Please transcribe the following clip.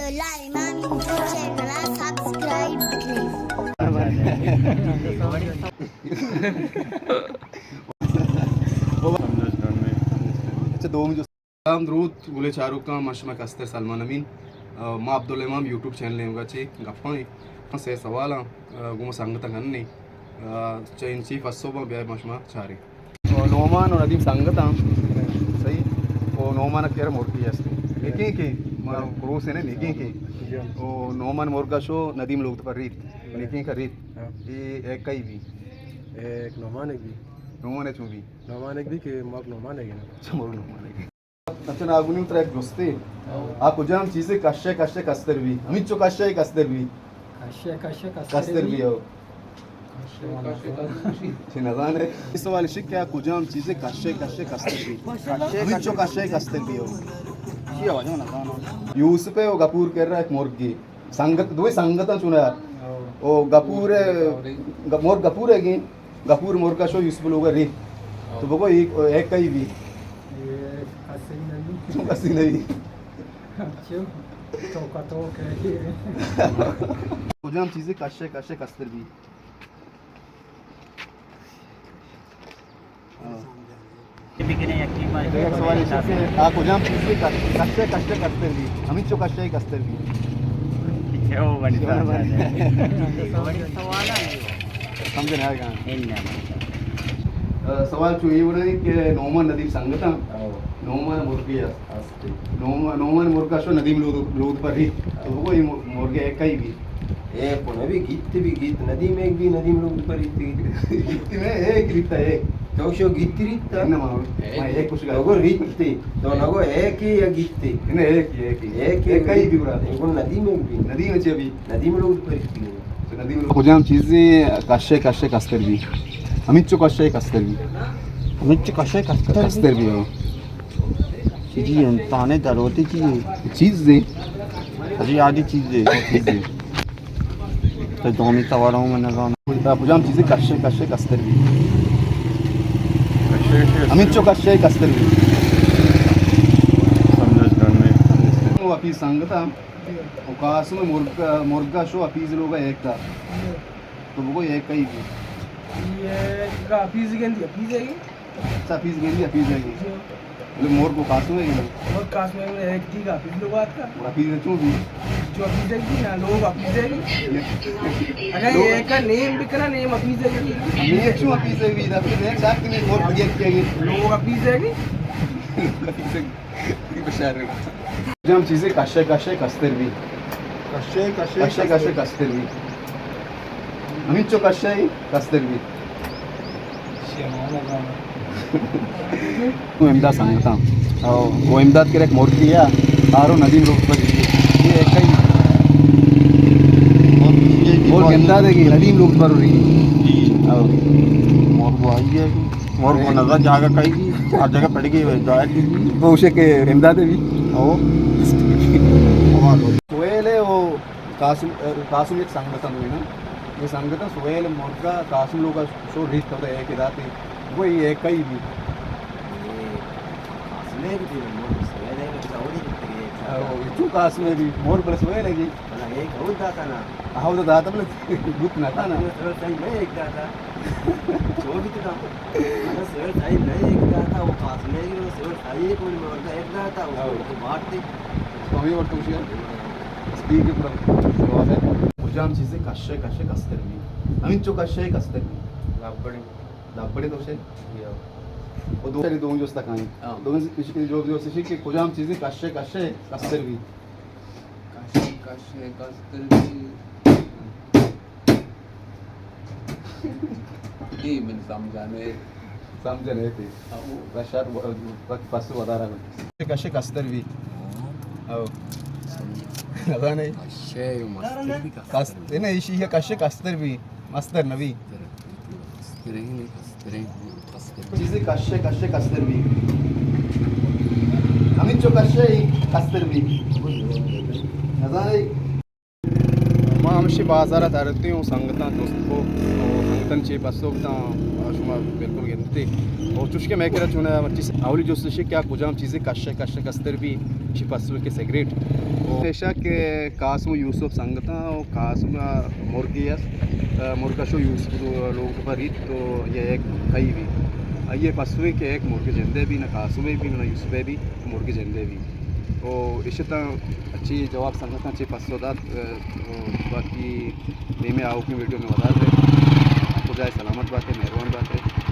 عبداللہ امام YouTube channel ءَ سبسکرائب بکنیت۔ اچھا، دومی جو سلام درود گلیں چاروکاں، ما شما کستر سلمان امین۔ آ، ما عبداللہ امام یوٹیوب چینل ءِ نیمگا چہ گپاں ایں۔ سئے سوالاں، آ، گوں ما سنگتاں کنیں۔ آ، چہ انچی پسو باں، بیا ما شما چاریں۔ آ، نعمان و ندیم سنگتاں، صحیح؟ و نعمان ءِ کرا مرگی است۔ نگیں کہ ما کروس نے، نگیں کہ۔ و نعمان مرگا شو، ندیم لوگ پر ریت۔ نگیں کہ ریت۔ ہاں۔ اے، اے کئی بی؟ اے نعمان بی۔ نعمان چون بی؟ نعمان بی کہ مرگ نعمان نا۔ اچھا، مرگ نعمان۔ اچھا، ناگونی ترا یک جستے۔ آ کجام چیزے کشے کشے کستر بی؟ ہمینچو کشے کستر بی؟ کشے کشے کستر کستر بی۔ بی، او۔ کشے کشے کستر بی۔ چی نزانے؟ اے سوال اش کہ آ کجام چیزے کشے کشے کستر بی؟ ہمینچو کشے کستر بی، او۔ چی آواز من نزاناں۔ یوسف و گپور کرا یک مرگے۔ سنگت، دوئیں سنگتاں چونا۔ او۔ او گپور، گ-، مرگ گپور ءِ گیں۔ گپور مرگا شو یوسف لوگا ریت۔ او۔ تو بگو اے، اے کئی بی؟ اے کسی نبی۔ چون کسی نبی؟ چون؟ تو کتو کئی۔ کجام چیزے کشے کشے کستر بی؟ ہاں۔ یک سوال ایش کہ آ کجام چیزے کش-، کشے کشے کستر بی؟ ہمینچو کشے کستر بی۔ سمجھ نہ آئے گا۔ آ، سوال چو اے وڑا ایں کہ نعمان ندیم سنگتاں۔ او۔ نعمان مرگے است۔ نعمان، نعمان مرگا شو ندیم لوگ، لوگ پر ریت۔ تو بگو اے مر-، مرگے کئی بی؟ اے پنوی گیت بی گیت، ندیم ایک بی، ندیم لوگ پر ریت۔ گیت میں ایک ریت ہے۔ تو شو گیت ریت۔ نہ، ما، ما ایک کچھ گا۔ تو ریت تے۔ تو نگو ایک یا گیت تے۔ نہ، ایک، ایک۔ ایک، ایک کئی بی برا؟ ندیم ایک بی۔ ندیم چے بی؟ ندیم لوگ پر ریت۔ کجام چیزے کشے کشے کستر بی؟ ہمینچو کشے کستر بی۔ ہمینچو کشے کستر بی؟ کستر بی، ہاں۔ چیزی انسانے ضرورتی چیزے۔ چیزے؟ ارے یادی چیزے۔ چیزے۔ تو دومی سوال ہوں من نزاناں۔ کجام چیزے کشے کشے کستر بی؟ کشے کشے۔ ہمینچو کشے کستر بی۔ سمجھ گا نہیں۔ وتی سنگتا۔ و قاسم مرگ، مرگا شو حفیظ لوگا ایک دا۔ تو بگو ایک کئی بی؟ یہ حفیظ گندی، حفیظ ہے یہ؟ اچھا، حفیظ گندی، حفیظ ہے یہ۔ جی۔ بلے مرگ و قاسم ہے یہ؟ مرگ قاسم ہے، ایک دی کا حفیظ لوگ آت کا۔ اور حفیظ چون بی؟ جو حفیظ ہے یہ نا، لوگ حفیظ ہے یہ۔ اگر لوگ ایک کا نیم بکنا، نیم حفیظ ہے یہ۔ نیم چون حفیظ ہے یہ؟ حفیظ ہے، چاک نہیں، مرگ ایک کے یہ۔ لوگ حفیظ ہے یہ۔ حفیظ ہے۔ بشار۔ کجام چیزے کشے کشے کستر بی؟ کشے کشے کشے کستر۔ کشے کستر بی۔ ہمینچو کشے کستر بی۔ تو امداد سنگتاں۔ او۔ وہ امداد کے ایک مرگی ہے۔ آرو ندیم لوگ پر۔ یہ ایک ہی۔ مرگ امداد ہے کہ ندیم لوگ پر رہی۔ جی۔ او۔ مرگ آئی ہے۔ اور وہ نظر جاگہ کئی گی، ہر جگہ پڑ گئی، ظاہر کی گی۔ وہ اسے کہ امداد ہے بھی۔ او۔ سہیل ہے، وہ قاسم، قاسم ایک سنگت ہے نا۔ یہ سنگت ہے، سہیل مرگا قاسم لوگا شو ریت کرتا ہے کہ داتے۔ وہ یہ کئی بھی۔ قاسم ہے بھی، مرگ سہیل ہے، تو اور ہی کتنے ہیں۔ او، چون قاسم ہے بھی، مرگ بس سہیل ہے جی۔ بلا ایک اور داتا نا۔ آہو تو داتا بلے بوت نہ کنا۔ سوال صحیح نہ ایک داتا۔ چو بھی تو داتا۔ سوال صحیح نہ ایک داتا، وہ خاص نہیں، وہ سوال صحیح ہے، کوئی موردا ایک داتا، وہ تو بات تھی۔ تو ہمیں اور تو کیا؟ اسپیک کے پورا جواب ہے۔ کجام چیزے کشے کشے کستر بی؟ ہمینچو کشے کستر بی۔ لبڑی۔ لبڑی تو سے؟ یا۔ وہ دو ساری دو جو استکانی۔ ہاں۔ دو جو جو سے کہ کجام چیزے کشے کشے کستر بی؟ کشے کشے کستر بی۔ اے من سمجھانے۔ سمجھانے تھی۔ ہاں۔ بس شاید و-، و-، پس ودارا۔ کشے کشے کستر بی۔ ہاں۔ او۔ نزانے۔ کشے مستر بی کستر۔ کست-، نہیں، ایشی ہے کشے کستر بی۔ مستر نبی۔ کستر۔ کستر ہی نہیں، کستر ہی۔ چیزے کشے کشے کستر بی۔ ہمینچو کشے کستر بی۔ نزانے۔ ما ہمشی بازار ءَ ترتیں و سنگتاں جست کو، و سنگتاں چے پسو بتاں، شما بالکل گندتے۔ اور چوش کہ میں کرا چونا مرچی اولی جوستش کہ آ کجام چیزے کشے کشے کستر بی، چی پسو کہ سگریٹ۔ اور ایشا کہ قاسم و یوسف سنگتاں و قاسم مرگی است، مرگش و یوسف لوگ پر ریت تو یہ ایک کئی بی۔ یہ پسوے کہ ایک مرگ جندے بی، نہ قاسم بی نہ یوسف بی، مرگ جندے بی۔ او اشتاں اچھی جواب سنگتاں چی پسو دات۔ او باقی دیمے آؤکیں ویڈیو میں ودار بے۔ خدائے سلامت باتے، مہربان باتے۔